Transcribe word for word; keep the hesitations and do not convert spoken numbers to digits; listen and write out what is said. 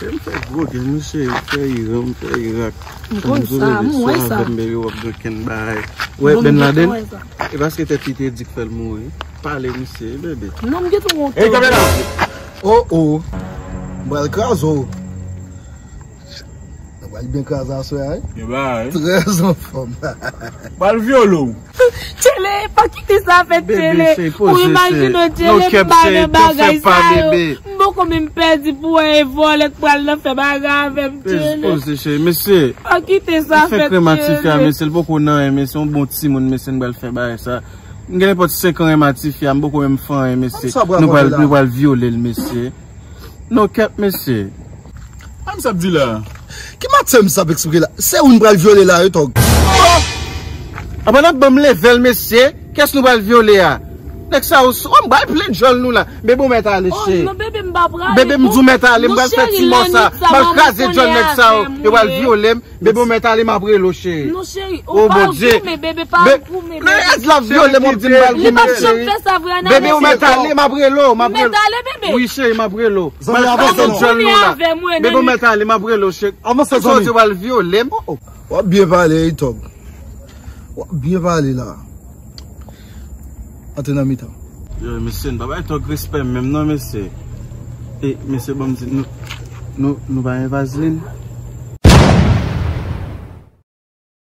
M fè gwo gen, mesye, m fè Iran, m fè Irak. M konn sa, m wè sa. Avè m, bebe, w ap gen kenn bagay. Wè, Ben Laden, e paske tèt li te di k fè l mouri. Pale, mesye, bebe. Non, m gen tou wont. Ey, kamera! Oh, oh. M pral kraze w. Nou pral byen kraze aswè a, wi. Gen bagay. Trè anfòm. Pral vyole w. Tchele, pa kite sa fè Tchele. Ou imajine w Tchele, m pa nan bagay sa yo. M poko menm pèdi pou wè e vòlè k pral nan fè bagay avè m Tchele. Poze cheri, mesye. Pa kite sa fè Tchele. Mesye, l poko nan anyen, mesye, yon bon timoun, mesye, n pral fè bagay sa. M gen nenpòt senk an, renmen tifi a, m poko menm fè anyen, mesye. Nou pral, nou pral vyole l, mesye. Non, kèt, mesye. Sa m ap di la? Ki matyè misye ap eksplike la? Se ou n pral vyole la, wi, Tòg. Apa n ap ban m level, mesye? Kès nou pral vyole a? Nèg sa yo, oh, m pral plen djòl nou la. Bebe, ou mèt ale, cheri. Bebe, m di w mèt ale, m pral fè ti mò sa. M pral kraze djòl nèg sa yo. Yo pral vyole m. Bebe, ou mèt ale, m ap rele w, cheri. Non, cheri, ou pa goumen, bebe, pa goumen, bebe. Nan rès la vyole m, w ap di m pral goumen, cheri. Bebe, ou mèt ale, m ap rele w, m ap rele w. Wi, cheri, m ap rele w. Zanmi, avanse non. Bebe, ou mèt ale, m ap rele w, cheri. Avanse, zanmi. Ou pral vyole m. W ap byen pale, wi, Tòg. W ap byen pale la. Antre nan mitan. Yo, mesye, n pa bay Tòg respè menm non, mesye. E, mesye, ban m di, nou, nou, nou pa gen vazlin?